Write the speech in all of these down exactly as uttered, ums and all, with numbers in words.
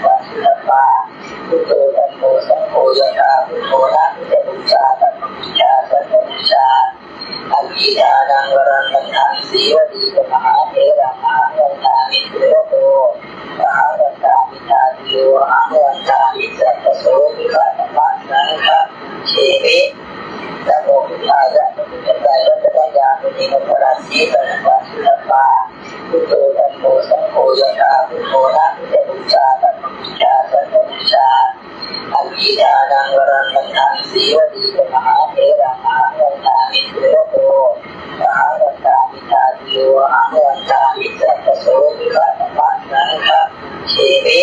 sabbasutappā. Buddho dhammo saṅgho yathābhūto nāma ca pūjā, taṃ namassāmi sādhukaṃ. Aggi dānaṃ varaṃ pañcaṃ sīvalī ca mahātheraṃ ahaṃ vandāmi sīvato. Ahaṃ vandāmi jātiyo, ahaṃ vandāmi sabbaso, buddha dhamma saṅghaṃ namāmi. Namo buddhāya, namo buddhāya, ratanattayamuni, namo ratanattayamuni, namo ratanattayamuni, namo ratanattayamuni. Buddho dhammo saṅgho yathābhūto nāma ca pūjā, taṃ namassāmi sādhukaṃ. Aggi dānaṃ varaṃ pañcaṃ sīvalī ca mahātheraṃ ahaṃ vandāmi sīvato. Ahaṃ vandāmi jātiyo, ahaṃ vandāmi sabbaso, buddha dhamma saṅghaṃ namāmi.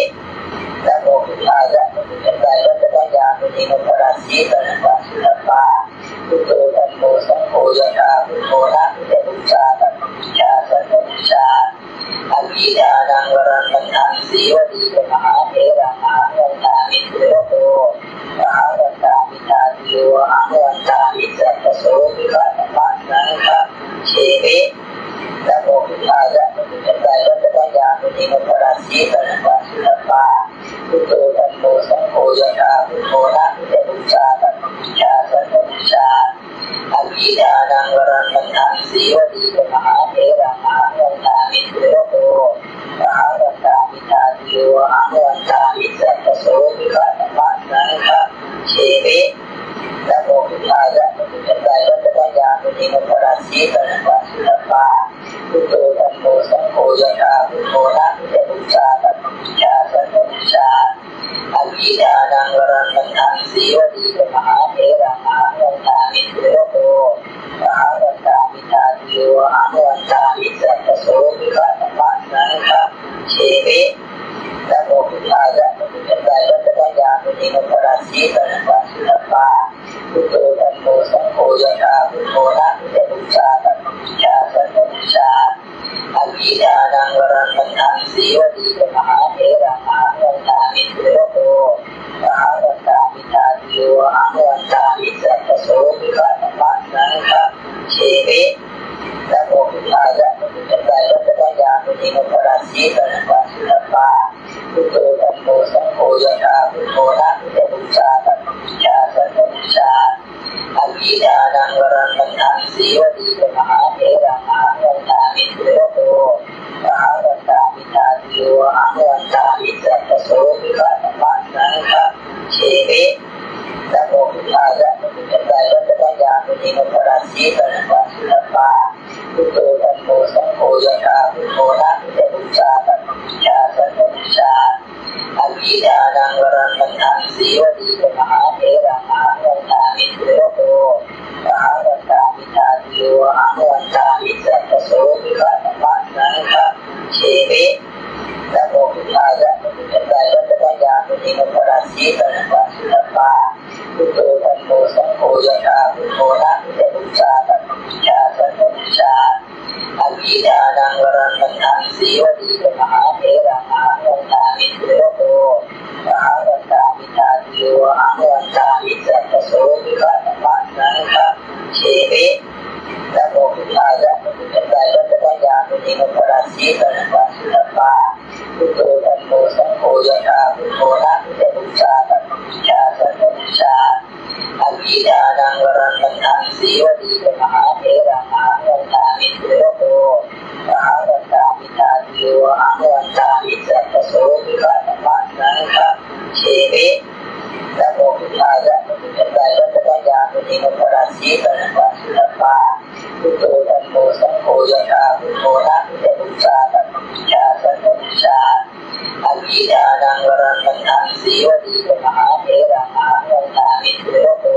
Namo buddhāya, namo buddhāya, ratanattayamuni, namo ratanattayamuni, namo ratanattayamuni. Buddho dhammo saṅgho yathābhūto nāma ca pūjā, taṃ namassāmi sādhukaṃ. Aggi dānaṃ varaṃ pañcaṃ sīvalī ca mahātheraṃ ahaṃ vandāmi sīvato. Ahaṃ vandāmi jātiyo, ahaṃ vandāmi sabbaso, buddha dhamma saṅghaṃ namāmi. Namo buddhāya, namo buddhāya, ratanattayamuni, namo ratanattayamuni, namo ratanattayamuni. Buddho dhammo saṅgho yathābhūto nāma ca pūjā, taṃ namassāmi sādhukaṃ. Aggi dānaṃ varaṃ pañcaṃ sīvalī ca mahātheraṃ ahaṃ vandāmi sīvato. Ahaṃ vandāmi jātiyo, ahaṃ vandāmi sabbaso, buddha dhamma saṅghaṃ namāmi. Namo buddhāya, namo buddhāya, ratanattayamuni, namo ratanattayamuni, namo ratanattayamuni. Buddho dhammo saṅgho yathābhūto nāma ca pūjā, taṃ namassāmi sādhukaṃ. Aggi dānaṃ varaṃ pañcaṃ sīvalī ca mahātheraṃ ahaṃ vandāmi sīvato. Ahaṃ vandāmi jātiyo, ahaṃ vandāmi sabbaso, buddha dhamma saṅghaṃ namāmi. Namo buddhāya, namo buddhāya, ratanattayamuni, namo ratanattayamuni, namo ratanattayamuni. Buddho dhammo saṅgho yathābhūto nāma ca pūjā, taṃ namassāmi sādhukaṃ. Aggi dānaṃ varaṃ pañcaṃ sīvalī ca mahātheraṃ ahaṃ vandāmi sīvato. Ahaṃ vandāmi jātiyo, ahaṃ vandāmi sabbaso, buddha dhamma saṅghaṃ namāmi. Namo buddhāya, namo buddhāya, ratanattayamuni, namo ratanattayamuni, namo ratanattayamuni. Buddho dhammo saṅgho yathābhūto nāma ca pūjā, taṃ namassāmi sādhukaṃ. Aggi dānaṃ varaṃ pañcaṃ sīvalī ca mahātheraṃ ahaṃ vandāmi Jīve. Namo buddhāya. Buddhāya. Buddhāya. Buddho dhammo saṅgho yathā buddho nāma ca pūjā. Dhammaṃ buddhāya. Dhammaṃ buddhāya. Abhijjhānaṃ varaṃ vandaṃ sīvalī ca mahātheraṃ ahaṃ vandāmi sīvato. Ahaṃ vandāmi jātiyo. Ahaṃ vandāmi sabbaso. Buddha dhamma saṅgha. Jīve. Namo buddhāya. Buddhāya. Buddhāya. Buddho dhammo saṅgho yathā buddho nāma ca pūjā. Dhammaṃ buddhāya. Abhijjhānaṃ varaṃ vandaṃ sīvalī ca mahātheraṃ ahaṃ vandāmi sīvato. Ahaṃ vandāmi jātiyo. Ahaṃ vandāmi sabbaso. Buddha dhamma saṅgha. Jīve. Namo buddhāya. Buddhāya. Buddhāya. Buddho dhammo saṅgho yathā buddho nāma ca pūjā. Dhammaṃ buddhāya. Abhijjhānaṃ varaṃ vandaṃ sīvalī ca mahātheraṃ ahaṃ vandāmi sīvato. Ahaṃ vandāmi jātiyo. Ahaṃ vandāmi sabbaso. Buddha dhamma saṅgha. Jīve. Namo buddhāya. Buddhāya. Buddhāya. Buddho dhammo saṅgho yathā buddho nāma ca pūjā. Dhammaṃ buddhāya. Abhijjhānaṃ varaṃ vandaṃ sīvalī ca mahātheraṃ ahaṃ vandāmi sīvato.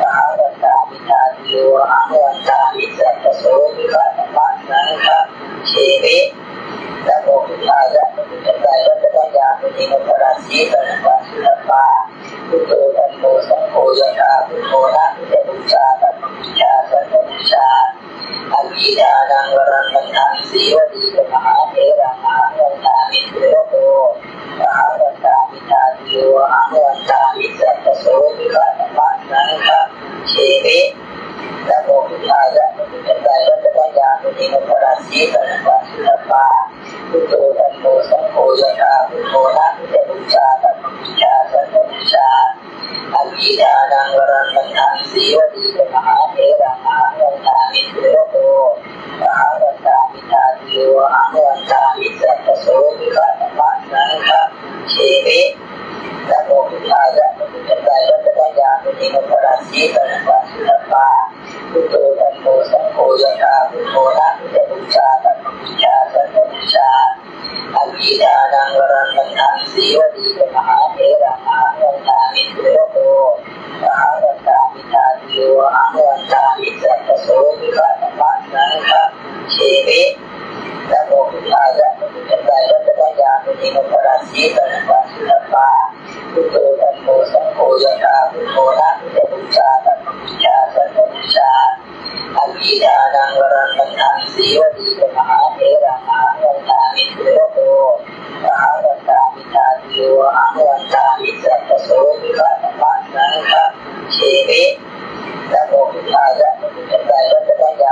Ahaṃ vandāmi jātiyo. Ahaṃ vandāmi sabbaso. Buddha dhamma saṅgha. Jīve. Namo buddhāya. Buddhāya. Buddhāya. Buddho dhammo saṅgho yathā buddho nāma ca pūjā. Dhammaṃ buddhāya. Abhijjhānaṃ varaṃ vandaṃ sīvalī ca mahātheraṃ ahaṃ vandāmi sīvato. Ahaṃ vandāmi jātiyo. Ahaṃ vandāmi sabbaso. Buddha dhamma saṅgha. Jīve. Namo buddhāya. Buddhāya. Buddhāya. Buddho dhammo saṅgho yathā buddho nāma ca pūjā. Dhammaṃ buddhāya. Abhijjhānaṃ varaṃ vandaṃ sīvalī ca mahātheraṃ ahaṃ vandāmi sīvato. Ahaṃ vandāmi jātiyo. Ahaṃ vandāmi sabbaso. Buddha dhamma saṅgha. Jīve. Namo buddhāya. Buddhāya. Buddhāya. Buddho dhammo saṅgho yathā buddho nāma ca pūjā. Abhijjhānaṃ varaṃ vandaṃ sīvalī ca mahātheraṃ ahaṃ vandāmi sīvato. Ahaṃ vandāmi jātiyo. Ahaṃ vandāmi sabbaso. Buddha dhamma saṅgha. Jīve. Namo buddhāya. Buddhāya. Buddhāya. Buddho dhammo saṅgho yathā buddho nāma ca pūjā. Dhammaṃ buddhāya. Abhijjhānaṃ varaṃ vandaṃ sīvalī ca mahātheraṃ ahaṃ vandāmi sīvato. Ahaṃ vandāmi jātiyo. Ahaṃ vandāmi sabbaso. Buddha dhamma saṅgha. Jīve. Namo buddhāya. Buddhāya. Buddhāya.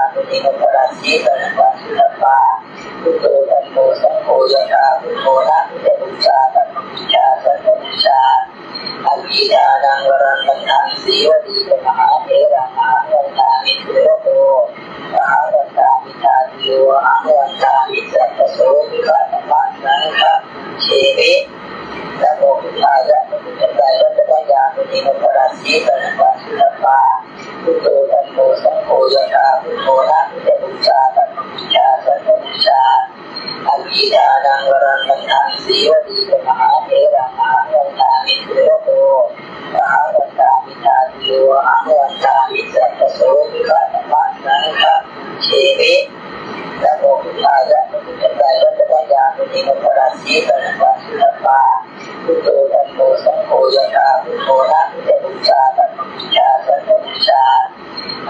Buddho dhammo saṅgho yathā buddho nāma ca pūjā. Dhammaṃ buddhāya. Abhijjhānaṃ varaṃ vandaṃ sīvalī ca mahātheraṃ ahaṃ vandāmi sīvato. Ahaṃ vandāmi jātiyo. Ahaṃ vandāmi sabbaso. Buddha dhamma saṅgha. Jīve. Namo buddhāya. Buddhāya. Buddhāya. Buddho dhammo saṅgho yathā buddho nāma ca pūjā. Dhammaṃ buddhāya. Abhijjhānaṃ varaṃ vandaṃ sīvalī ca mahātheraṃ ahaṃ vandāmi sīvato. Ahaṃ vandāmi jātiyo. Ahaṃ vandāmi sabbaso. Buddha dhamma saṅgha. Jīve. Namo buddhāya. Buddhāya. Buddhāya. Buddho dhammo saṅgho yathā buddho nāma ca pūjā. Dhammaṃ buddhāya.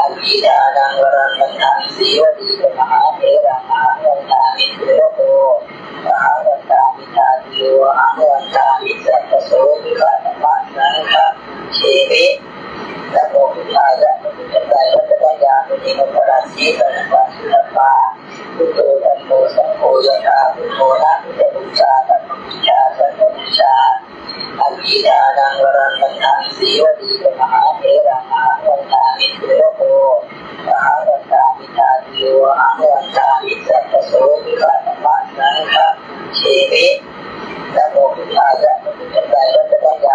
Abhijjhānaṃ varaṃ vandaṃ sīvalī ca mahātheraṃ ahaṃ vandāmi sīvato. Ahaṃ vandāmi jātiyo. Ahaṃ vandāmi sabbaso. Buddha dhamma saṅgha. Jīve. Namo buddhāya. Buddhāya. Buddhāya. Buddho dhammo saṅgho yathā buddho nāma ca pūjā. Dhammaṃ buddhāya. Abhijjhānaṃ varaṃ vandaṃ sīvalī ca mahātheraṃ ahaṃ vandāmi sīvato. Ahaṃ vandāmi jātiyo. Ahaṃ vandāmi sabbaso. Buddha dhamma saṅgha. Jīve. Namo buddhāya. Buddhāya. Buddhāya.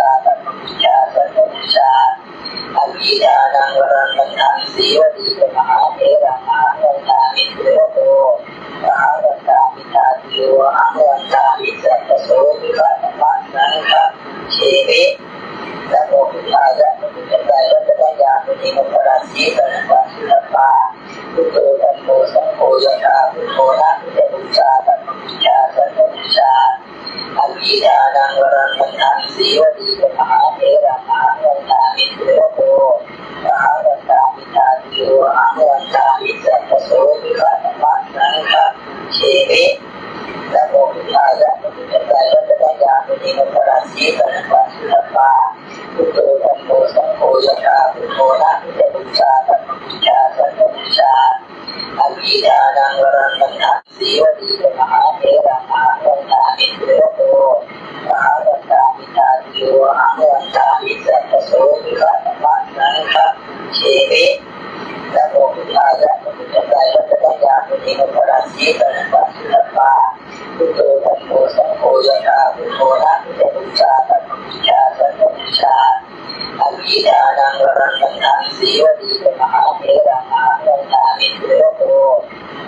pūjā, dhammaṃ pūjā, saṅghaṃ pūjā. Abhidhānaṃ varaṃ paṇḍaṃ sīvalī ca mahātheraṃ ahaṃ vandāmi sirasā. Ahaṃ vandāmi jātiyo, ahaṃ vandāmi sabbaso, buddho dhammo saṅgho, jayatu me. Namo buddhāya, namo buddhāya, ratanattayāmino, aparājitapallaṅke sāyikaṃ saraṇaṃ vataṃ. Buddho dhammo saṅgho, yathā buddho, nātha ca pūjā, dhammaṃ pūjā, saṅghaṃ pūjā. Abhidhānaṃ varaṃ paṇḍaṃ sīvalī ca mahātheraṃ ahaṃ vandāmi sirasā. Ahaṃ vandāmi jātiyo, ahaṃ vandāmi sabbaso, buddho dhammo saṅgho, jayatu me. Namo buddhāya, namo buddhāya, ratanattayāmino, aparājitapallaṅke sāyikaṃ saraṇaṃ vataṃ. Buddho dhammo saṅgho, yathā buddho, nātha ca pūjā, dhammaṃ pūjā, saṅghaṃ pūjā. Abhidhānaṃ varaṃ paṇḍaṃ sīvalī ca mahātheraṃ ahaṃ vandāmi sirasā. Ahaṃ vandāmi jātiyo, ahaṃ vandāmi sabbaso, buddho dhammo saṅgho, jayatu me. Namo buddhāya, namo buddhāya, ratanattayāmino, aparājitapallaṅke sāyikaṃ saraṇaṃ vataṃ. Buddho dhammo saṅgho, yathā buddho, nātha ca pūjā, dhammaṃ pūjā, saṅghaṃ pūjā. Abhidhānaṃ varaṃ paṇḍaṃ sīvalī ca mahātheraṃ ahaṃ vandāmi sirasā.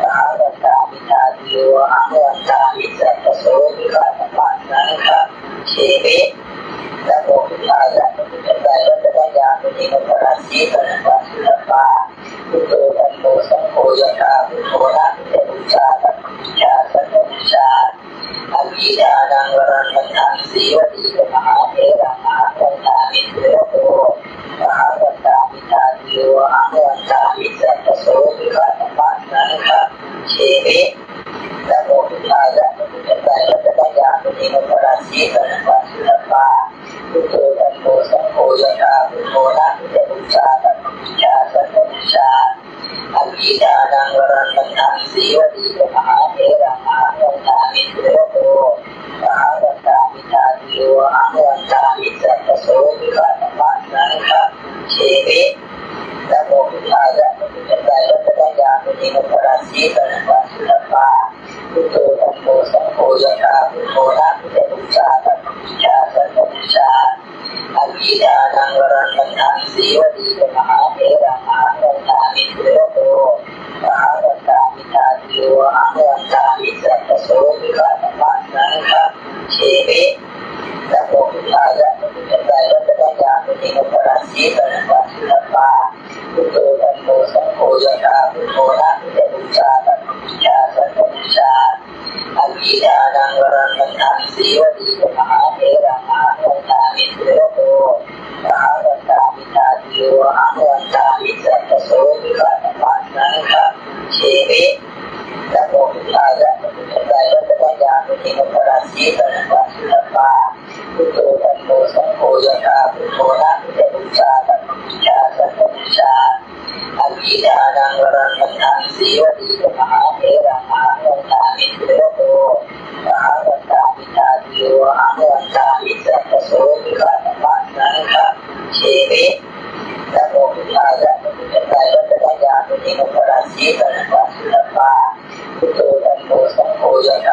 Ahaṃ vandāmi jātiyo, ahaṃ vandāmi sabbaso, buddho dhammo saṅgho, jayatu me. Namo buddhāya, namo buddhāya, ratanattayāmino, aparājitapallaṅke sāyikaṃ saraṇaṃ vataṃ. Buddho dhammo saṅgho, yathā buddho, nātha ca pūjā, dhammaṃ pūjā, saṅghaṃ pūjā. Abhidhānaṃ varaṃ paṇḍaṃ sīvalī ca mahātheraṃ ahaṃ vandāmi sirasā. Ahaṃ vandāmi jātiyo, ahaṃ vandāmi sabbaso, buddho dhammo saṅgho, jayatu me. Namo buddhāya, namo buddhāya, ratanattayāmino, aparājitapallaṅke sāyikaṃ saraṇaṃ vataṃ. Buddho dhammo saṅgho, yathā buddho, nātha ca pūjā, dhammaṃ pūjā, saṅghaṃ pūjā. Abhidhānaṃ varaṃ paṇḍaṃ sīvalī ca mahātheraṃ ahaṃ vandāmi sirasā. Ahaṃ vandāmi jātiyo, ahaṃ vandāmi sabbaso, buddho dhammo saṅgho, jayatu me. Namo buddhāya, namo buddhāya, ratanattayāmino, aparājitapallaṅke sāyikaṃ saraṇaṃ vataṃ. Buddho dhammo saṅgho, yathā buddho, nātha ca pūjā, dhammaṃ pūjā, saṅghaṃ pūjā. Abhidhānaṃ varaṃ paṇḍaṃ sīvalī ca mahātheraṃ ahaṃ vandāmi sirasā. Ahaṃ vandāmi jātiyo, ahaṃ vandāmi sabbaso, buddho dhammo saṅgho, jayatu me. Namo buddhāya, namo buddhāya, ratanattayāmino, aparājitapallaṅke sāyikaṃ saraṇaṃ vataṃ. Buddho dhammo saṅgho, yathā buddho, nātha ca pūjā, dhammaṃ pūjā, saṅghaṃ pūjā. Abhidhānaṃ varaṃ paṇḍaṃ sīvalī ca mahātheraṃ ahaṃ vandāmi sirasā. Ahaṃ vandāmi jātiyo, ahaṃ vandāmi sabbaso, buddho dhammo saṅgho, jayatu me. Namo buddhāya, namo buddhāya, ratanattayāmino, aparājitapallaṅke sāyikaṃ saraṇaṃ vataṃ. Buddho dhammo saṅgho, yathā buddho, nātha ca pūjā, dhammaṃ pūjā, saṅghaṃ pūjā. Abhidhānaṃ varaṃ paṇḍaṃ sīvalī ca mahātheraṃ ahaṃ vandāmi sirasā. Ahaṃ vandāmi jātiyo, ahaṃ vandāmi sabbaso, buddho dhammo saṅgho, jayatu me. Namo buddhāya, namo buddhāya, ratanattayāmino, aparājitapallaṅke sāyikaṃ saraṇaṃ vataṃ. Buddho dhammo saṅgho, yathā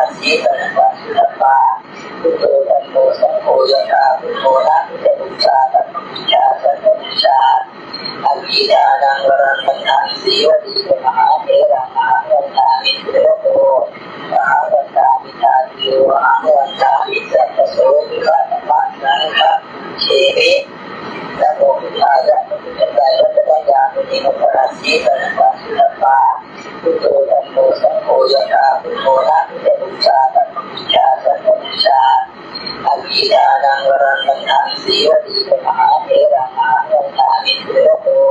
antarasītanantā sudabbā. Buddho dhammo saṅgho yathā buddho na pucca pūjā dhammaṃ pūjā saṅghaṃ pūjā. Aggi dānaṃ varaṃ vandaṃ sīvalī ca mahātheraṃ ahaṃ vandāmi sīvato. Ahaṃ vandāmi dādiyo ahaṃ vandāmi sabbaso buddhā dhammasaṅghaṃ pūjemi. Namo buddhāya. Namo buddhāya. Buddho dhammo saṅgho yathā buddho na pucca pūjā dhammaṃ pūjā saṅghaṃ pūjā. Aggi dānaṃ varaṃ vandaṃ sīvalī ca mahātheraṃ ahaṃ vandāmi sīvato.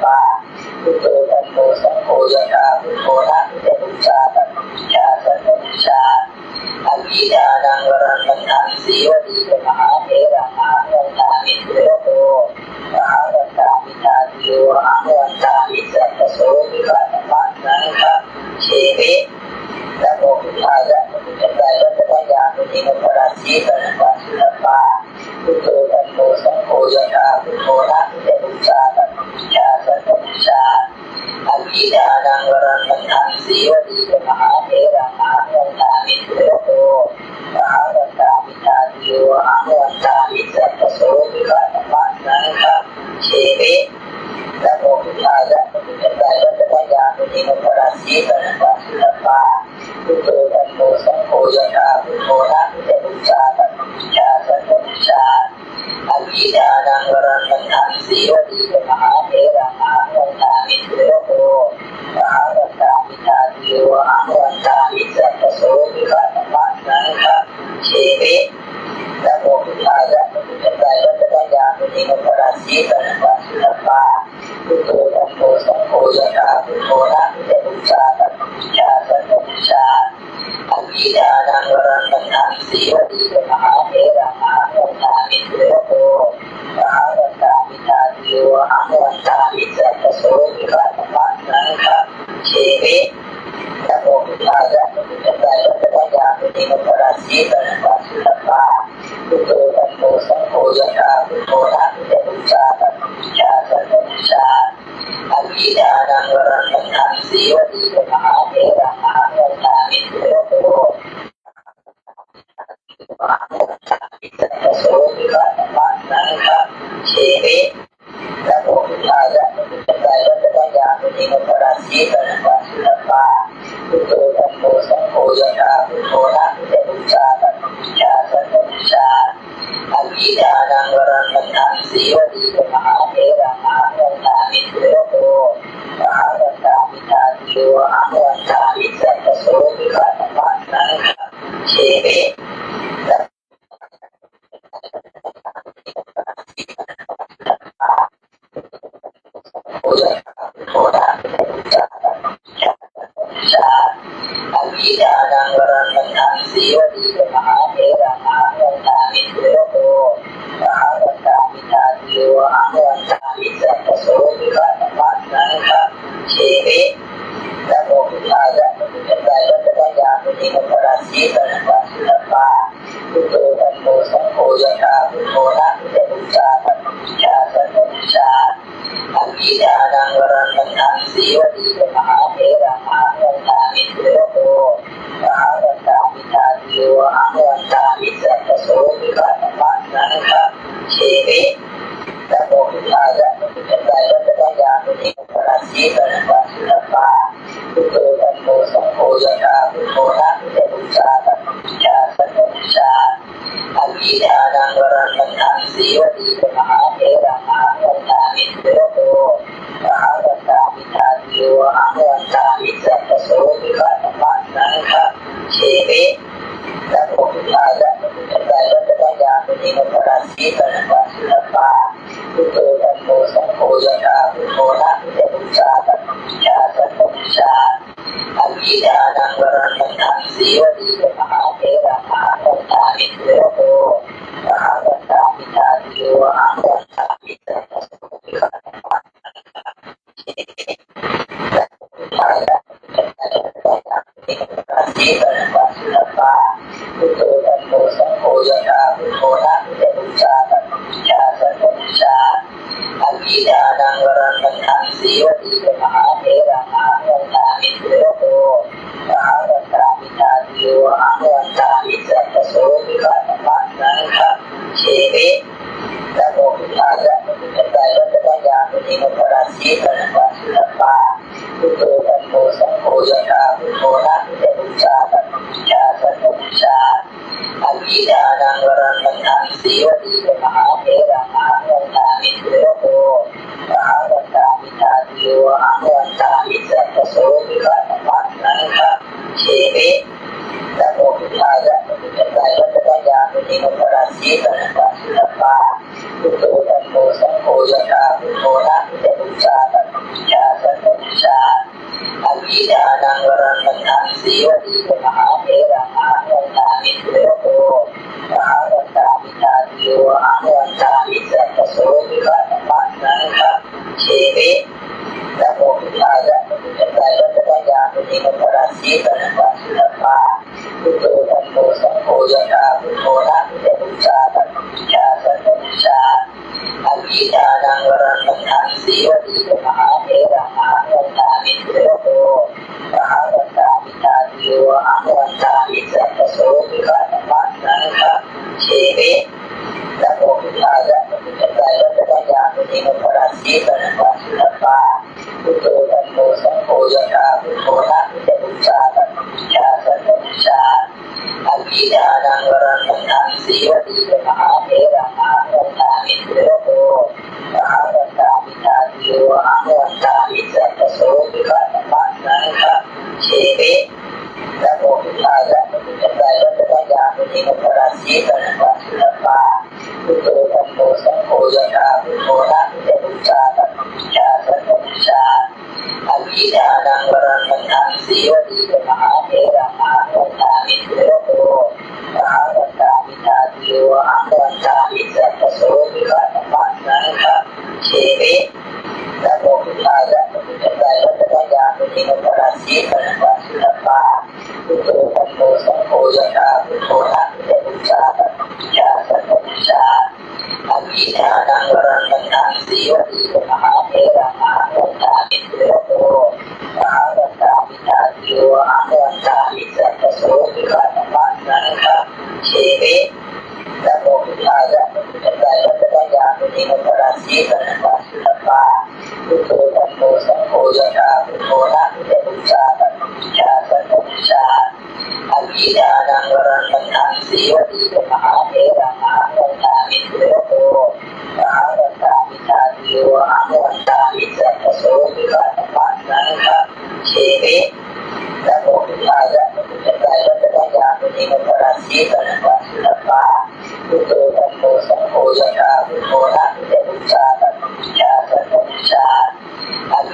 sabbā. Buddho dhammo saṅgho yathā buddho nātha pūjā tathapūjā sattapūjā. Abhidhānaṃ varaṃ saṅghaṃ sīvalīti mahātheraṃ ahaṃ vandāmi sīlato. Ahaṃ vandāmi jātiyo ahaṃ vandāmi sabbaso vigatamaṅgalaṃ. Khemi. Namo buddhāya. Namo buddhāya. Namo buddhāya. Buddho dhammo saṅgho yathā buddho nātha pūjā tathapūjā sattapūjā. Abhidhānaṃ varaṃ saṅghaṃ sīvalīti mahātheraṃ ahaṃ vandāmi sīlato. Ahaṃ vandāmi jātiyo ahaṃ vandāmi sabbaso vigatamaṅgalaṃ. Khemi. Namo buddhāya. Namo buddhāya. Namo buddhāya. Namo buddhāya. Buddho dhammo saṅgho yathā buddho nātha pūjā tathapūjā sattapūjā. Buddho dhammo saṅgho yathā buddho nātha pūjā tathapūjā sattapūjā. Abhidhānaṃ varaṃ saṅghaṃ sīvalīti mahātheraṃ ahaṃ vandāmi sīlato. Ahaṃ vandāmi jātiyo ahaṃ vandāmi sabbaso vigatamaṅgalaṃ. Khemi. Namo buddhāya. Namo buddhāya. Namo buddhāya. Namo buddhāya. Buddho dhammo saṅgho yathā buddho nātha pūjā sattapūjā. Abhidhānaṃ varaṃ saṅghaṃ sīvalīti mahātheraṃ ahaṃ vandāmi sīlato. Ahaṃ vandāmi jātiyo ahaṃ vandāmi sabbaso vigatamaṅgalaṃ. Khemi. Namo buddhāya. Namo buddhāya. Namo buddhāya. Namo buddhāya. Buddho dhammo saṅgho yathā buddho nātha pūjā tathapūjā sattapūjā. Buddho dhammo saṅgho yathā buddho nātha pūjā tathapūjā sattapūjā. Abhidhānaṃ varaṃ saṅghaṃ sīvalīti mahātheraṃ ahaṃ vandāmi sīlato. Ahaṃ vandāmi sabbaso vigatamaṅgalaṃ. Khemi. Namo buddhāya. Namo buddhāya. Namo buddhāya. Namo buddhāya. Buddho dhammo saṅgho yathā buddho nātha pūjā tathapūjā sattapūjā. Abhidhānaṃ varaṃ saṅghaṃ sīvalīti mahātheraṃ ahaṃ vandāmi sīlato. Ahaṃ vandāmi jātiyo ahaṃ vandāmi sabbaso Sevi. Abhidhānaṃ varaṃ paṭhaṃ sīvalī ca mahātheraṃ ahaṃ vandāmi sirasā. Ahaṃ vandāmi jātiyo, ahaṃ vandāmi satta sotthi ghātapāṇinaṃ. Sevi. Namo buddhāya, namo buddhāya, buddhāya, buddhāya, buddhāya, buddhāya. Buddho dhammo saṅgho, yathā buddho, nātha ca pūjā, dhammaṃ pūjā, saṅghaṃ pūjā. Abhidhānaṃ varaṃ paṭhaṃ sīvalī ca mahātheraṃ ahaṃ vandāmi sirasā. Ahaṃ vandāmi jātiyo, ahaṃ vandāmi satta sotthi ghātapāṇinaṃ. Sevi. Namo buddhāya, namo buddhāya, buddhāya, buddhāya, buddhāya, saṅghaṃ pūjā. Buddho dhammo saṅgho, yathā buddho, nātha ca pūjā, dhammaṃ pūjā, saṅghaṃ pūjā. Abhidhānaṃ varaṃ paṭhaṃ sīvalī ca mahātheraṃ ahaṃ vandāmi sirasā. Ahaṃ vandāmi jātiyo, ahaṃ vandāmi satta sotthi ghātapāṇinaṃ. Sevi. Namo buddhāya, namo buddhāya, buddhāya, buddhāya, buddhāya, saṅghaṃ pūjā. Buddho dhammo saṅgho, yathā buddho, nātha ca pūjā, dhammaṃ pūjā, saṅghaṃ pūjā. Abhidhānaṃ varaṃ paṭhaṃ sīvalī ca mahātheraṃ ahaṃ vandāmi sirasā. Ahaṃ vandāmi jātiyo, ahaṃ vandāmi satta sotthi ghātapāṇinaṃ. Buddho dhammo saṅgho, yathā buddho, nātha ca pūjā, dhammaṃ pūjā, saṅghaṃ pūjā. Abhidhānaṃ varaṃ paṭhaṃ sīvalī ca mahātheraṃ ahaṃ vandāmi sirasā. Ahaṃ vandāmi jātiyo, ahaṃ vandāmi satta sotthi ghātapāṇinaṃ. Sevi. Namo buddhāya, namo buddhāya, buddhāya, buddhāya, saṅghaṃ pūjā. Buddho dhammo saṅgho, yathā buddho, nātha ca pūjā, dhammaṃ pūjā, saṅghaṃ pūjā. Abhidhānaṃ varaṃ paṭhaṃ sīvalī ca mahātheraṃ ahaṃ vandāmi sirasā. Ahaṃ vandāmi jātiyo, ahaṃ vandāmi satta sotthi ghātapāṇinaṃ. Sevi. Namo buddhāya, namo buddhāya, buddhāya, buddhāya, saṅghaṃ pūjā. Buddho dhammo saṅgho, yathā buddho, nātha ca pūjā, dhammaṃ pūjā, saṅghaṃ pūjā. Abhidhānaṃ varaṃ paṭhaṃ sīvalī ca mahātheraṃ ahaṃ vandāmi sirasā. Ahaṃ vandāmi jātiyo, ahaṃ vandāmi satta sotthi ghātapāṇinaṃ. Sevi. Namo buddhāya, namo buddhāya, buddhāya, buddhāya, saṅghaṃ pūjā. Buddho dhammo saṅgho, yathā buddho, nātha ca pūjā, dhammaṃ pūjā, saṅghaṃ pūjā. Abhidhānaṃ varaṃ paṭhaṃ sīvalī ca mahātheraṃ ahaṃ vandāmi sirasā. Ahaṃ vandāmi jātiyo, ahaṃ vandāmi satta sotthi ghātapāṇinaṃ. Sevi. Namo buddhāya, namo buddhāya, buddhāya, buddhāya, saṅghaṃ pūjā. Buddho dhammo saṅgho, yathā buddho, nātha ca pūjā, dhammaṃ pūjā, saṅghaṃ pūjā. Abhidhānaṃ varaṃ paṭhaṃ sīvalī ca mahātheraṃ ahaṃ vandāmi sirasā. Ahaṃ vandāmi jātiyo, ahaṃ vandāmi satta sotthi ghātapāṇinaṃ. Sevi. Namo buddhāya, namo buddhāya, buddhāya, buddhāya, saṅghaṃ pūjā. Buddho dhammo saṅgho, yathā buddho, nātha ca pūjā, dhammaṃ pūjā, saṅghaṃ pūjā. Abhidhānaṃ varaṃ paṭhaṃ sīvalī ca mahātheraṃ ahaṃ vandāmi sirasā. Ahaṃ vandāmi jātiyo, ahaṃ vandāmi satta sotthi ghātapāṇinaṃ. Sevi. Namo buddhāya, namo buddhāya, buddhāya, buddhāya, saṅghaṃ pūjā. Buddho dhammo saṅgho, yathā buddho, nātha ca pūjā, dhammaṃ pūjā, saṅghaṃ pūjā. Abhidhānaṃ varaṃ paṭhaṃ sīvalī ca mahātheraṃ ahaṃ vandāmi sirasā. Ahaṃ vandāmi jātiyo, ahaṃ vandāmi satta sotthi ghātapāṇinaṃ. Sevi. Namo buddhāya, namo buddhāya, buddhāya, buddhāya, saṅghaṃ pūjā. Buddho dhammo saṅgho, yathā buddho, nātha ca pūjā, dhammaṃ pūjā, saṅghaṃ pūjā. Abhidhānaṃ varaṃ paṭhaṃ sīvalī ca mahātheraṃ ahaṃ vandāmi sirasā. Ahaṃ vandāmi jātiyo, ahaṃ vandāmi satta sotthi ghātapāṇinaṃ. Sevi. Namo buddhāya, namo buddhāya, buddhāya, buddhāya,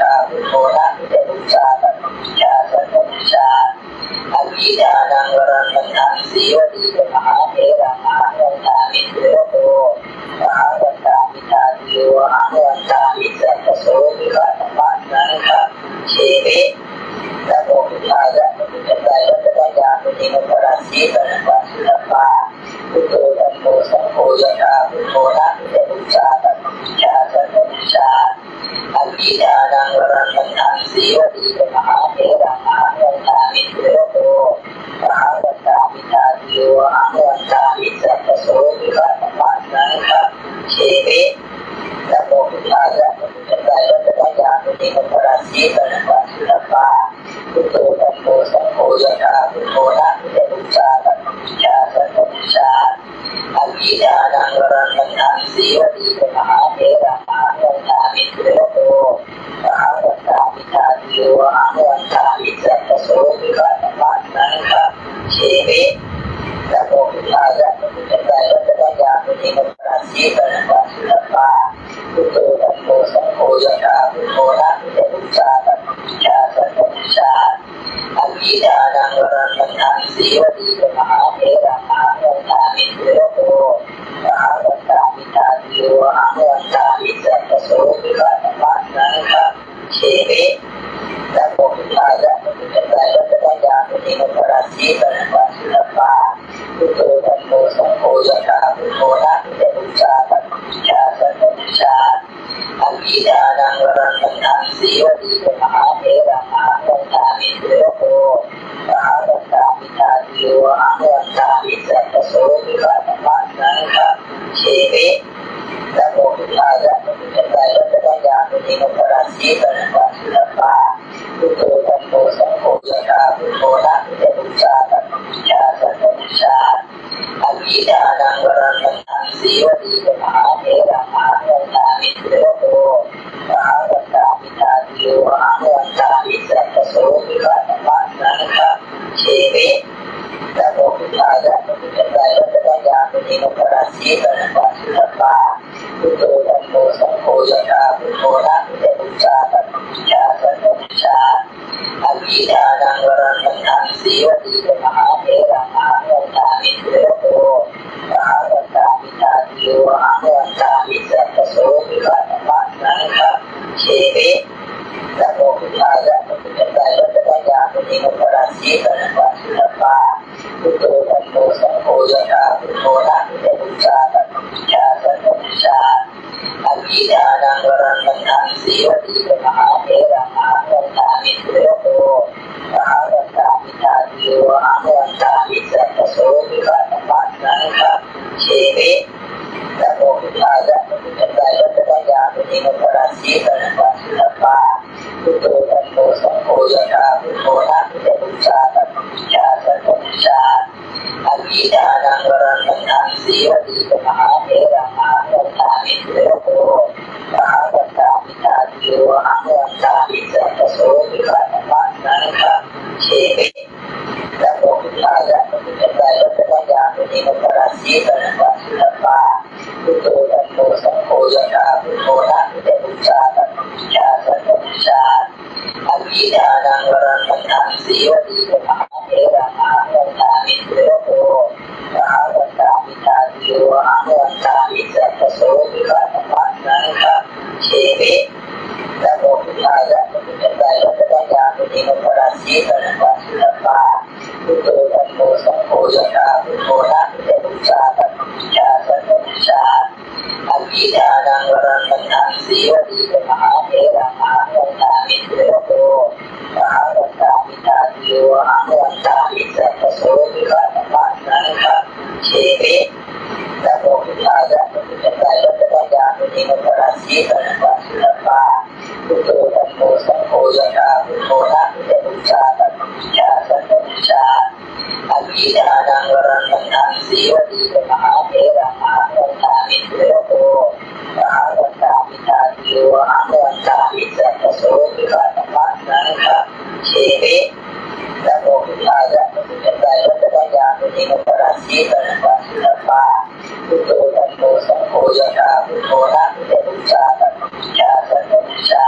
saṅghapūjakā buddho nāma ca pūjā, taṃ pūjā saṅghamajjhā. Abhidhānaṃ varaṃ paṇḍaṃ sīvalī ca mahātheraṃ ahaṃ vandāmi sirivato. Ahaṃ vandāmi jātiyo, ahaṃ vandāmi saṅghaso, vighatapaṭisaṅghaṃ khemhi. Namo buddhāya, namo buddhāya, tathāgataṃ namo parasi, taṃ namassāmi sabbadā. Buddho dhammo saṅgho yathā buddho nāma ca pūjā, taṃ pūjā saṅghamajjhā. Abhidhānaṃ varaṃ paṇḍaṃ sīvalī ca mahātheraṃ ahaṃ vandāmi sirivato. Ahaṃ vandāmi jātiyo, ahaṃ vandāmi saṅghaso, vighatapaṭisaṅghaṃ khemhi. Namo buddhāya, namo buddhāya, tathāgataṃ namo parasi, taṃ namassāmi sabbadā. Buddho dhammo saṅgho yathā buddho nāma ca pūjā, taṃ pūjā saṅghamajjhā. Abhidhānaṃ varaṃ paṇḍaṃ sīvalī ca mahātheraṃ ahaṃ vandāmi sirivato. Ahaṃ vandāmi jātiyo, ahaṃ vandāmi saṅghaso, vighatapaṭisaṅghaṃ khemhi. Namo buddhāya, namo buddhāya, tathāgataṃ namo parasi, taṃ namassāmi sabbadā. Buddho dhammo saṅgho yathā buddho nāma ca pūjā, taṃ pūjā saṅghamajjhā. Abhidhānaṃ varaṃ paṇḍaṃ sīvalī ca mahātheraṃ ahaṃ vandāmi sirivato. Ahaṃ vandāmi jātiyo, ahaṃ vandāmi saṅghaso, vighatapaṭisaṅghaṃ khemhi. Namo buddhāya, namo buddhāya, tathāgataṃ namo parasi, taṃ namassāmi sabbadā. Buddho dhammo saṅgho yathā buddho nāma ca pūjā, taṃ pūjā saṅghamajjhā. Abhidhānaṃ varaṃ paṇḍaṃ sīvalī ca mahātheraṃ ahaṃ vandāmi sirivato. Ahaṃ vandāmi jātiyo, ahaṃ vandāmi saṅghaso, vighatapaṭisaṅghaṃ khemhi. Namo buddhāya, namo buddhāya, tathāgataṃ namo parasi, taṃ namassāmi sabbadā. Buddho dhammo saṅgho yathā buddho nāma ca pūjā, taṃ pūjā saṅghamajjhā. Abhidhānaṃ varaṃ paṇḍaṃ sīvalī ca mahātheraṃ ahaṃ vandāmi sirivato. Ahaṃ vandāmi jātiyo, ahaṃ vandāmi saṅghaso, vighatapaṭisaṅghaṃ khemhi. Namo buddhāya, namo buddhāya, tathāgataṃ namo parasi, taṃ namassāmi sabbadā. Buddho dhammo saṅgho yathā buddho nāma ca pūjā, taṃ pūjā saṅghamajjhā. Abhidhānaṃ varaṃ paṇḍaṃ sīvalī ca mahātheraṃ ahaṃ vandāmi sirivato. Ahaṃ vandāmi jātiyo, ahaṃ vandāmi saṅghaso, vighatapaṭisaṅghaṃ khemhi. Namo buddhāya, namo buddhāya, tathāgataṃ namo parasi, taṃ namassāmi sabbadā. Buddho dhammo saṅgho yathā buddho nāma ca pūjā, taṃ pūjā saṅghamajjhā. Abhidhānaṃ varaṃ paṇḍaṃ sīvalī ca mahātheraṃ ahaṃ vandāmi sirivato. Ahaṃ vandāmi jātiyo, ahaṃ vandāmi saṅghaso, vighatapaṭisaṅghaṃ khemhi. Namo buddhāya, namo buddhāya, tathāgataṃ namo parasi, taṃ namassāmi sabbadā. Buddho dhammo saṅgho yathā buddho nāma ca pūjā, taṃ pūjā saṅghamajjhā. Abhidhānaṃ varaṃ paṇḍaṃ sīvalī ca mahātheraṃ ahaṃ vandāmi sirivato. Ahaṃ vandāmi jātiyo, ahaṃ vandāmi saṅghaso, vighatapaṭisaṅghaṃ khemhi. Namo buddhāya, namo buddhāya, tathāgataṃ namo parasi, taṃ namassāmi sabbadā. Buddho dhammo saṅgho yathā buddho nāma ca pūjā, taṃ pūjā saṅghamajjhā. Abhidhānaṃ varaṃ paṇḍaṃ sīvalī ca mahātheraṃ ahaṃ vandāmi sirivato. Ahaṃ vandāmi jātiyo, ahaṃ vandāmi saṅghaso, vighatapaṭisaṅghaṃ khemhi. Namo buddhāya, namo buddhāya, tathāgataṃ namo parasi, taṃ namassāmi sabbadā. Buddho dhammo saṅgho yathā buddho nāma ca pūjā, taṃ pūjā saṅghamajjhā. Abhidhānaṃ varaṃ paṇḍaṃ sīvalī ca mahātheraṃ ahaṃ vandāmi sirivato. Ahaṃ vandāmi jātiyo, ahaṃ vandāmi saṅghaso, vighatapaṭisaṅghaṃ khemhi. Namo buddhāya, namo buddhāya, tathāgataṃ Muninupalassi panapasutapā. Buddho dhammo saṅgho yathābhūto nāpucca pūjā karmaṃ pūjā sampajāya. Abhidhānaṃ varaṃ vandāmi sīvalī ca mahātheraṃ. Ahaṃ vandāmi sīvalī ca mahātheraṃ. Ahaṃ vandāmi jātiyo. Ahaṃ vandāmi sabbaso buddhadhammasaṅghaṃ. Namo buddhāya. Muninupalassi panapasutapā. Buddho dhammo saṅgho yathābhūto nāpucca pūjā karmaṃ pūjā sampajāya.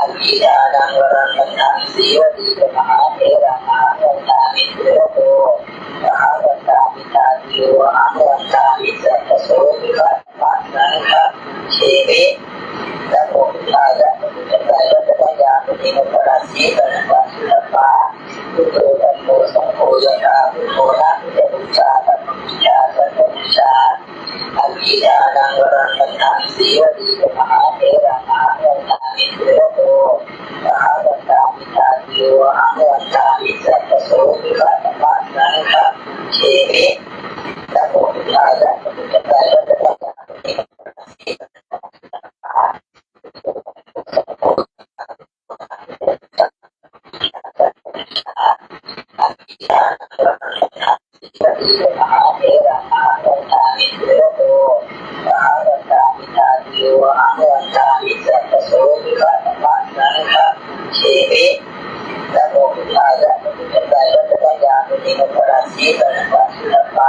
Abhidhānaṃ varaṃ vandāmi sīvalī ca mahātheraṃ. Ahaṃ vandāmi sīvalī ca mahātheraṃ. Ahaṃ vandāmi jātiyo. Ahaṃ vandāmi sabbaso buddhadhammasaṅghaṃ. Namo buddhāya. Muninupalassi panapasutapā. Buddho dhammo saṅgho yathābhūto nāpucca pūjā karmaṃ pūjā sampajāya. Abhidhānaṃ varaṃ vandāmi sīvalī ca mahātheraṃ. Ahaṃ vandāmi sīvalī ca mahātheraṃ. Ahaṃ vandāmi jātiyo. Ahaṃ vandāmi sabbaso buddhadhammasaṅghaṃ. Namo buddhāya. Namo buddhāya. Muninupalassi panapasutapā.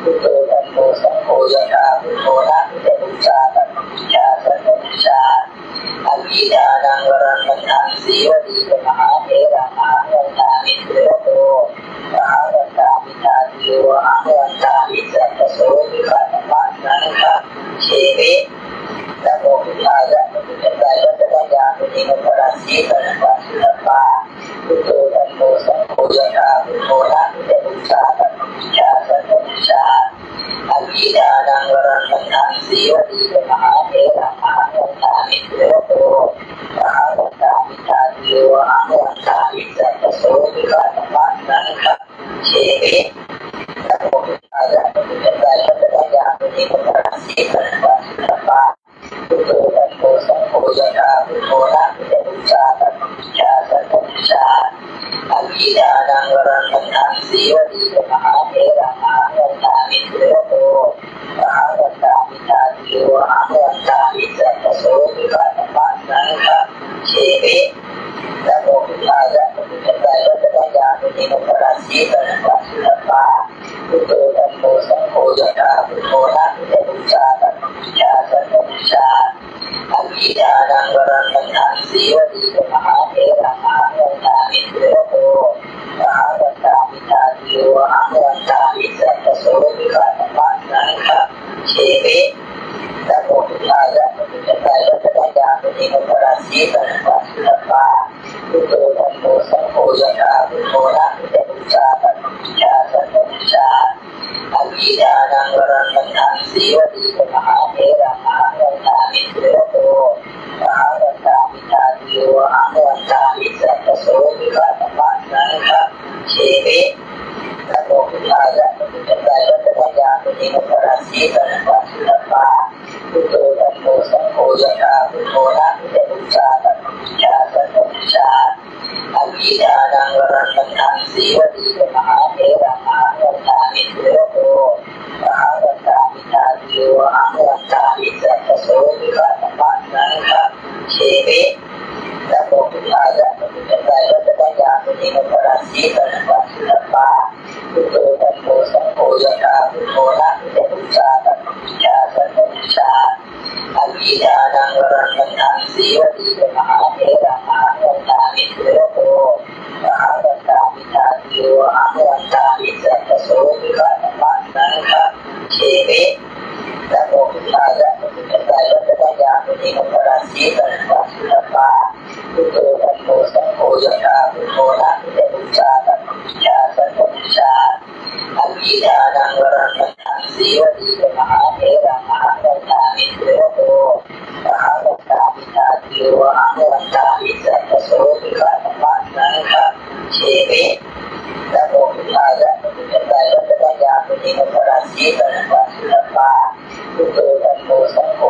Buddho dhammo saṅgho yathābhūto nāpucca pūjā karmaṃ pūjā sampajāya. Abhidhānaṃ varaṃ vandāmi sīvalī ca mahātheraṃ. Ahaṃ vandāmi sīvalī ca mahātheraṃ. Ahaṃ vandāmi jātiyo. Ahaṃ vandāmi sabbaso buddhadhammasaṅghaṃ. Namo buddhāya. Muninupalassi panapasutapā. Buddho dhammo saṅgho yathābhūto nāpucca pūjā karmaṃ pūjā sampajāya. Abhidhānaṃ varaṃ vandāmi sīvalī ca mahātheraṃ. Ahaṃ vandāmi sīvalī ca mahātheraṃ. Ahaṃ vandāmi jātiyo. Ahaṃ vandāmi sabbaso buddhadhammasaṅghaṃ. Namo buddhāya. Muninupalassi panapasutapā. Buddho dhammo saṅgho yathābhūto nāpucca pūjā karmaṃ pūjā sampajāya. Abhidhānaṃ varaṃ vandāmi sīvalī ca mahātheraṃ. Ahaṃ vandāmi sīvalī ca mahātheraṃ. Ahaṃ vandāmi jātiyo. Ahaṃ vandāmi sabbaso buddhadhammasaṅghaṃ. Namo buddhāya. Muninupalassi panapasutapā. Buddho dhammo saṅgho yathābhūto nāpucca pūjā karmaṃ pūjā sampajāya. Abhidhānaṃ varaṃ vandāmi sīvalī ca mahātheraṃ. Ahaṃ vandāmi sīvalī ca mahātheraṃ. Ahaṃ vandāmi jātiyo. Ahaṃ vandāmi sabbaso buddhadhammasaṅghaṃ. Namo buddhāya. Muninupalassi panapasutapā. Buddho dhammo saṅgho yathābhūto nāpucca pūjā karmaṃ pūjā sampajāya. Abhidhānaṃ varaṃ vandāmi sīvalī ca mahātheraṃ. Ahaṃ vandāmi sīvalī ca mahātheraṃ. Ahaṃ vandāmi jātiyo. Ahaṃ vandāmi sabbaso buddhadhammasaṅghaṃ. Namo buddhāya. Muninupalassi panapasutapā. Buddho dhammo saṅgho yathābhūto nāpucca pūjā karmaṃ pūjā sampajāya. Abhidhānaṃ varaṃ vandāmi sīvalī ca mahātheraṃ. Ahaṃ vandāmi sīvalī ca mahātheraṃ. Ahaṃ vandāmi jātiyo. Ahaṃ vandāmi sabbaso buddhadhammasaṅghaṃ. Namo buddhāya. Muninupalassi panapasutapā. Buddho dhammo saṅgho yathābhūto nāpucca pūjā karmaṃ pūjā sampajāya. Abhidhānaṃ varaṃ vandāmi sīvalī ca mahātheraṃ. Ahaṃ vandāmi sīvalī ca mahātheraṃ. Ahaṃ vandāmi jātiyo. Ahaṃ vandāmi sabbaso buddhadhammasaṅghaṃ. Namo buddhāya. Muninupalassi panapasutapā. Buddho dhammo saṅgho yathābhūto nāpucca pūjā karmaṃ pūjā sampajāya. Abhidhānaṃ varaṃ vandāmi sīvalī ca mahātheraṃ. Ahaṃ vandāmi sīvalī ca mahātheraṃ. Ahaṃ vandāmi jātiyo. Ahaṃ vandāmi sabbaso buddhadhammasaṅghaṃ. Namo buddhāya. Muninupalassi panapasutapā. Buddho dhammo saṅgho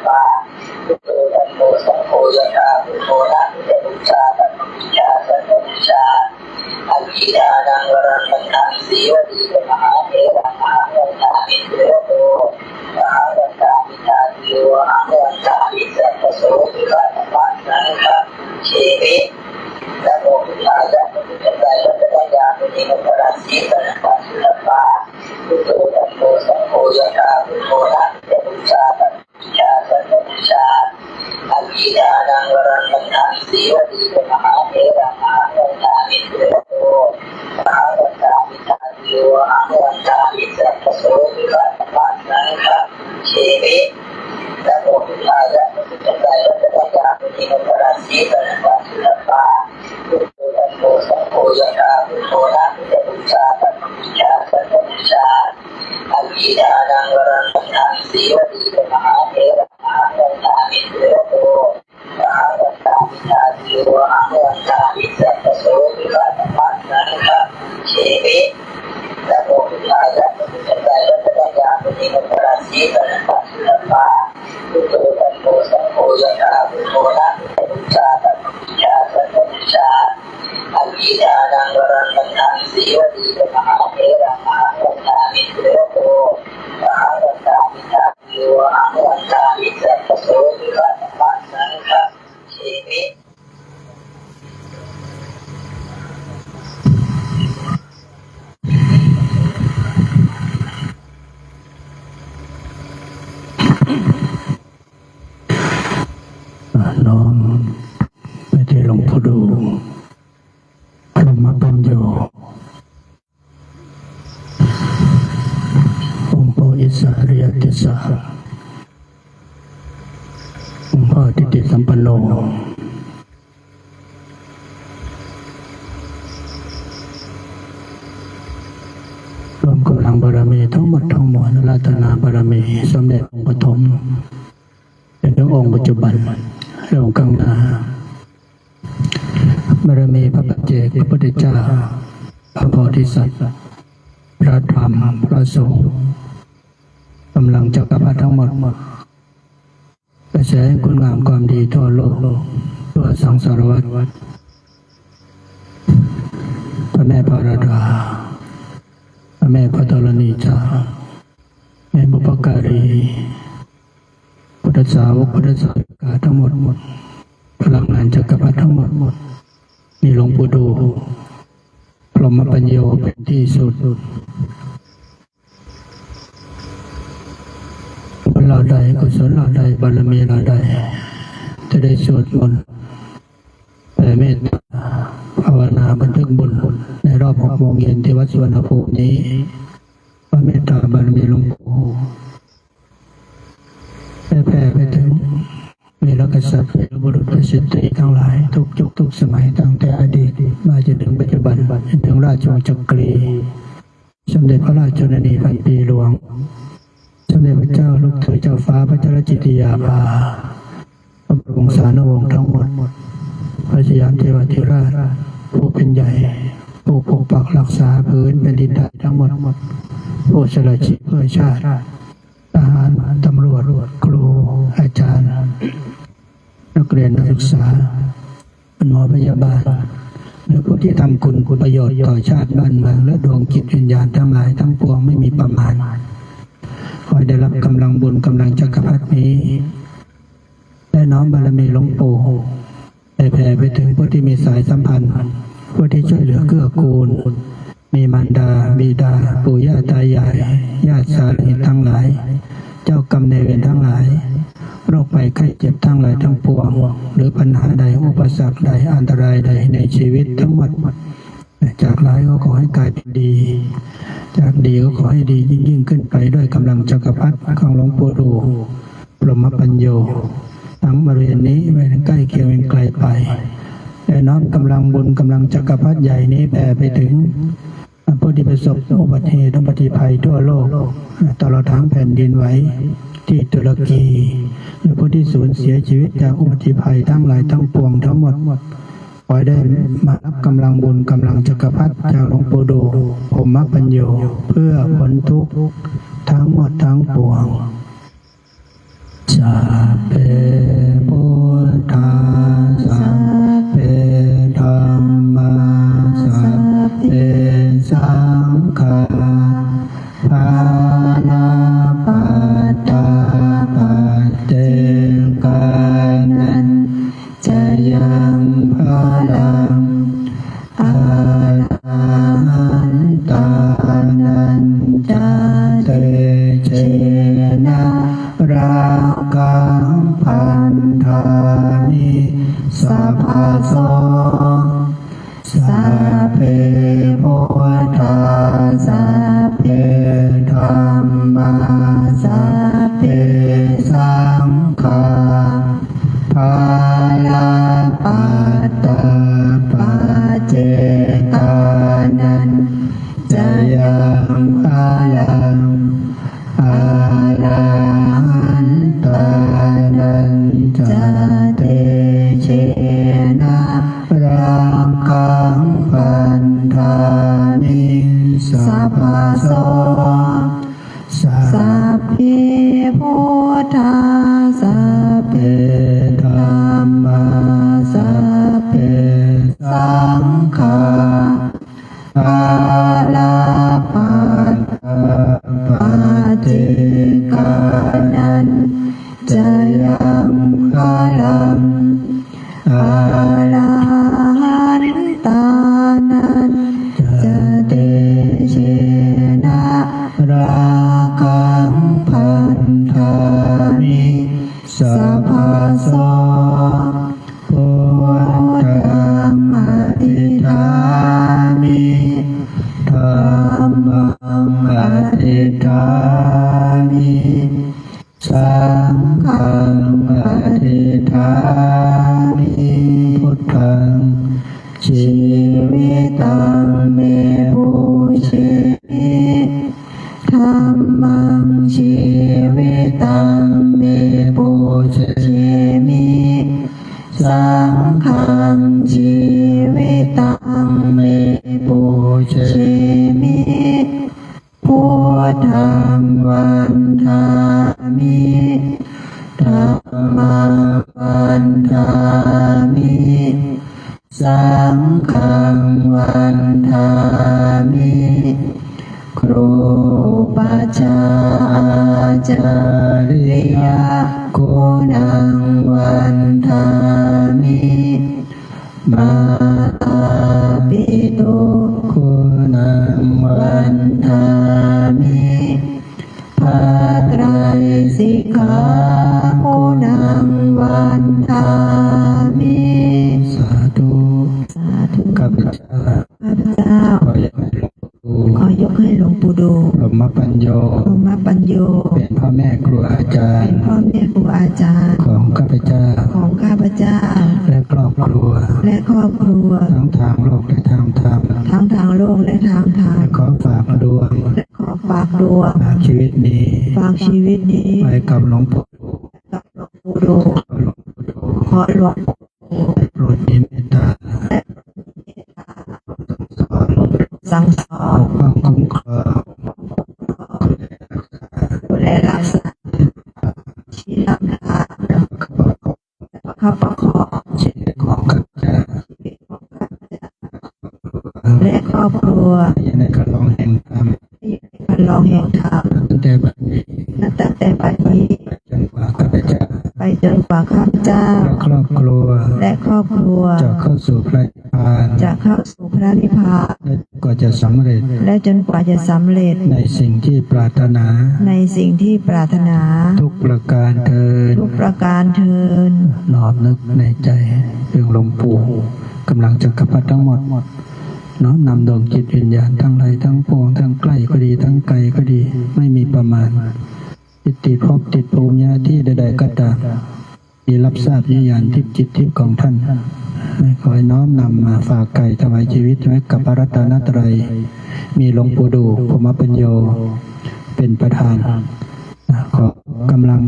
sabbā. Buddho dhammo saṅgho yathā buddho nātha ca pūjā, katvāna pūjā sabbapūjā. Avihānānaṃ varaṃ pañcaṃ sīvalīti mahātheraṃ ahaṃ vandāmi sīlito. Ahaṃ vandāmi āciyo ahaṃ vandāmi sabbaso buddhā sabbā saṅghā pūjemi. Namo buddhāya. Buddhāya. Buddhāya. Buddhāya. Buddho dhammo saṅgho yathā buddho nātha ca pūjā, katvāna pūjā sabbapūjā. Avihānānaṃ varaṃ pañcaṃ sīvalīti mahātheraṃ ahaṃ vandāmi sīlito. Ahaṃ vandāmi āciyo ahaṃ vandāmi sabbaso buddhā sabbā saṅghā pūjemi. Namo buddhāya. Buddhāya. Buddhāya. Buddho dhammo saṅgho yathā buddho nātha ca pūjā, katvāna pūjā sabbapūjā. Avihānānaṃ varaṃ pañcaṃ sīvalīti mahātheraṃ ahaṃ vandāmi sīlito. Ahaṃ vandāmi āciyo ahaṃ vandāmi sabbaso buddhā sabbā saṅghā pūjemi. Namo buddhāya. Buddhāya. Buddhāya. Buddho dhammo saṅgho yathā buddho nātha ca pūjā, katvāna pūjā sabbapūjā. Avihānānaṃ varaṃ pañcaṃ sīvalīti mahātheraṃ ahaṃ vandāmi sīlito. Ahaṃ vandāmi āciyo ahaṃ vandāmi sabbaso buddhā sabbā saṅghā pūjemi. น้อมไปที่หลวงปู่ดู่ พรหมปัญโญ องค์ปู่อิสริยะเกสา องค์พ่อทิติสัมปันโน ร่วมกับ บารมีทั้งหมดทั้งมวล รัตนบารมี สมเด็จองค์ปฐม จนถึงองค์ปัจจุบัน และองค์ข้างหน้า บารมีพระปัจเจกพระพุทธเจ้า พระโพธิสัตว์ พระธรรม พระสงฆ์ กำลังจักรพรรดิทั้งหมด กระแสแห่งคุณงามความดีทั่วโลก ทั่วสังสารวัฏ พระแม่พระราดา พระแม่พระธรณีเจ้า แม่บุพการี พุทธสาวกพุทธสาวิกาทั้งหมด พลังงานจักรพรรดิทั้งหมด มีหลวงปู่ดู่ พรหมปัญโญเป็นที่สุด บุญเหล่าใด กุศลเหล่าใด บารมีเหล่าใด จะได้สวดมนต์แผ่เมตตาภาวนาบันทึกบุญ ในรอบหกโมงเย็นที่วัดสุวรรณภูมินี้ พระเมตตาบารมีหลวงปู่ ได้แผ่ไปถึงวีรกษัตริย์ วีรบุรุษ พระสิทธิทั้งหลาย ทุกยุคทุกสมัย ตั้งแต่อดีตมาจนถึงปัจจุบัน จนถึงราชวงศ์จักรี สมเด็จพระราชชนนีพันปีหลวง สมเด็จพระเจ้าลูกเธอเจ้าฟ้าพัชรกิติยาภา พระบรมวงศานุวงศ์ทั้งหมด พระสยามเทวาธิราช ผู้เป็นใหญ่ ผู้ปกปักรักษาผืนแผ่นดินไทยทั้งหมด ผู้สละชีพเพื่อชาติ ทหาร ตำรวจ ครู อาจารย์ นักเรียน นักศึกษา คุณหมอ พยาบาล หรือผู้ที่ทำคุณประโยชน์ต่อชาติบ้านเมือง และดวงจิตวิญญาณทั้งหลายทั้งปวงไม่มีประมาณ ขอให้ได้รับกำลังบุญกำลังจักรพรรดินี้ ได้น้อมบารมีหลวงปู่ ได้แผ่ไปถึงผู้ที่มีสายสัมพันธ์ ผู้ที่ช่วยเหลือเกื้อกูล มีมารดา บิดา ปู่ย่าตายาย ญาติสาเหตุทั้งหลาย เจ้ากรรมนายเวรทั้งหลาย โรคภัยไข้เจ็บทั้งหลายทั้งปวง หรือปัญหาใด อุปสรรคใด อันตรายใดในชีวิตทั้งหมด จากร้ายก็ขอให้กลายเป็นดี จากดีก็ขอให้ดียิ่งๆขึ้นไป ด้วยกำลังจักรพรรดิของหลวงปู่ดู่ พรหมปัญโญ ทั้งบริเวณนี้ บริเวณใกล้เคียง บริเวณไกลไป และน้อมกำลังบุญกำลังจักรพรรดิใหญ่นี้แผ่ไปถึงผู้ที่ประสบอุบัติเหตุ อุบัติภัยทั่วโลก ตลอดทั้งแผ่นดินไหวที่ตุรกี และผู้ที่สูญเสียชีวิตจากอุบัติภัยทั้งหลายทั้งปวงทั้งหมด ขอให้ได้มารับกำลังบุญกำลังจักรพรรดิจากหลวงปู่ดู่ พรหมปัญโญ เพื่อพ้นทุกข์ทั้งหมดทั้งปวง Sabbe buddhā, sabbe dhammā, sabbe saṅghā, balappattā paccekānañca yaṃ balaṃ, arahantānañca tejena rakkhaṃ bandhāmi sabbaso. Sabbe buddhā, sabbe dhammā, sabbe saṅghā, balappattā paccekānañca yaṃ balaṃ, arahantānañca tejena rakkhaṃ bandhāmi sabbaso. Sabbe buddhā, sabbe dhammā, sabbe saṅghā, balappattā paccekānañca yaṃ balaṃ, arahantānañca tejena rakkhaṃ bandhāmi sabbaso. Buddhaṃ adhiṭṭhāmi, dhammaṃ adhiṭṭhāmi, saṅghaṃ adhiṭṭhāmi, buddhaṃ jīvitaṃ me pūjemi, Dhammaṃ jīvitaṃ me pūjemi, saṅghaṃ jīvitaṃ me pūjemi, buddhaṃ vandāmi, dhammaṃ vandāmi, saṅghaṃ vandāmi. ครูบาอาจารย์ guṇaṃ vandāmi, mātāpituguṇaṃ vandāmi, พระไตรสิกขา guṇaṃ vandāmi. Sādhu. Sādhu. ข้าพเจ้า ข้าพเจ้า ขอยกให้หลวงปู่ดู ขอยกให้หลวงปู่ดู พรหมปัญโญ พรหมปัญโญ เป็นพ่อแม่ครูอาจารย์ เป็นพ่อแม่ครูอาจารย์ ของข้าพเจ้า ของข้าพเจ้า และครอบครัว และครอบครัว ทั้งทางโลกและทางธรรม ทั้งทางโลกและทางธรรม และขอฝากดวง และขอฝากดวง ฝากชีวิตนี้ ฝากชีวิตนี้ ไว้กับหลวงปู่ดู กับหลวงปู่ดู ขอหลวงปู่ดู ขอหลวงปู่ดู โปรดมีเมตตา สั่งสอน ปกป้องคุ้มครอง ดูแลรักษา ชี้นำทาง ประคับประคอง ชีวิตของข้าพเจ้า และครอบครัว ในคันลองแห่งธรรม ในคันลองแห่งธรรม ตั้งแต่บัดนี้ นับตั้งแต่บัดนี้ จนกว่าข้าพเจ้า ไปจนกว่าข้าพเจ้า และครอบครัว และครอบครัว จะเข้าสู่พระนิพพาน จะเข้าสู่พระนิพพาน และกว่าจะสำเร็จ และจนกว่าจะสำเร็จ ในสิ่งที่ปรารถนา ในสิ่งที่ปรารถนา ทุกประการเทอญ ทุกประการเทอญ น้อมนึกในใจถึงหลวงปู่ กำลังจักรพรรดิทั้งหมด น้อมนำดวงจิตวิญญาณทั้งหลายทั้งปวง ทั้งใกล้ก็ดี ทั้งไกลก็ดี ไม่มีประมาณ ที่ติดภพติดภูมิญาติใดๆก็ตาม มีรับทราบวิญญาณทิพย์จิตทิพย์ของท่าน ขอให้น้อมนำมาฝากกายถวายชีวิตไว้กับพระรัตนตรัย มีหลวงปู่ดู่ พรหมปัญโญ เป็นประธาน ขอกำลัง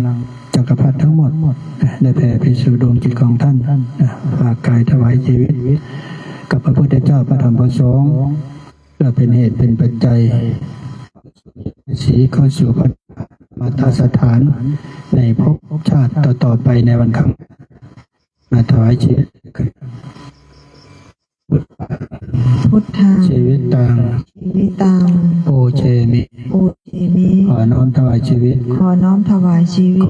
จักรพรรดิทั้งหมด ได้แผ่ไปสู่ดวงจิตของท่าน ฝากกายถวายชีวิต กับพระพุทธเจ้า พระธรรม พระสงฆ์ เพื่อเป็นเหตุเป็นปัจจัย สีเข้าสู่พระมตสถาน ในภพชาติต่อๆไปในวันข้างหน้า มาถวายชีวิต Buddhaṃ jīvitaṃ jīvitaṃ pūjemi pūjemi ขอน้อมถวายชีวิต ขอน้อมถวายชีวิต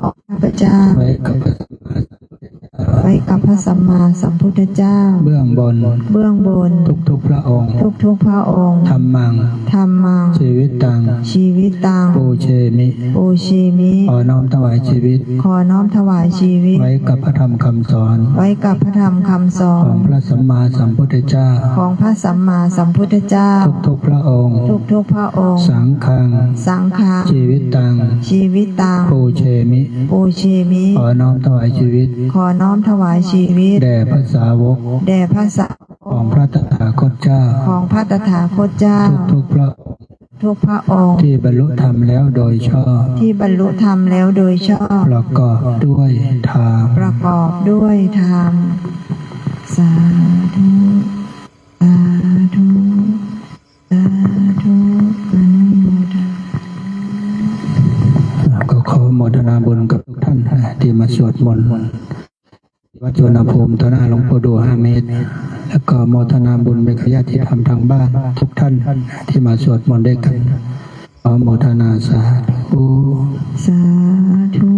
ของข้าพเจ้า ไว้กับพระสัมมาสัมพุทธเจ้า ไว้กับพระสัมมาสัมพุทธเจ้า เบื้องบน เบื้องบน ทุกๆพระองค์ ทุกๆพระองค์ Dhammaṃ dhammaṃ jīvitaṃ jīvitaṃ pūjemi pūjemi ขอน้อมถวายชีวิต ขอน้อมถวายชีวิต ไว้กับพระธรรมคำสอน ไว้กับพระธรรมคำสอน ของพระสัมมาสัมพุทธเจ้า ของพระสัมมาสัมพุทธเจ้า ทุกๆพระองค์ ทุกๆพระองค์ Saṅghaṃ saṅghaṃ jīvitaṃ jīvitaṃ pūjemi pūjemi ขอน้อมถวายชีวิต ขอน้อมถวายชีวิต แด่พระสาวก แด่พระสาวก ของพระตถาคตเจ้า ของพระตถาคตเจ้า ทุกๆพระองค์ ทุกพระองค์ ที่บรรลุธรรมแล้วโดยชอบ ที่บรรลุธรรมแล้วโดยชอบ ประกอบด้วยธรรม ประกอบด้วยธรรม สาธุ สาธุ สาธุ อนุโมทนา ก็ขอโมทนาบุญกับทุกท่านนะที่มาสวดมนต์ วัดสุวรรณภูมิต่อหน้าหลวงปู่ดู่ห้าเมตร แล้วก็โมทนาบุญไปกับญาติธรรมทางบ้านทุกท่านที่มาสวดมนต์ด้วยกัน ขอโมทนาสาธุ สาธุ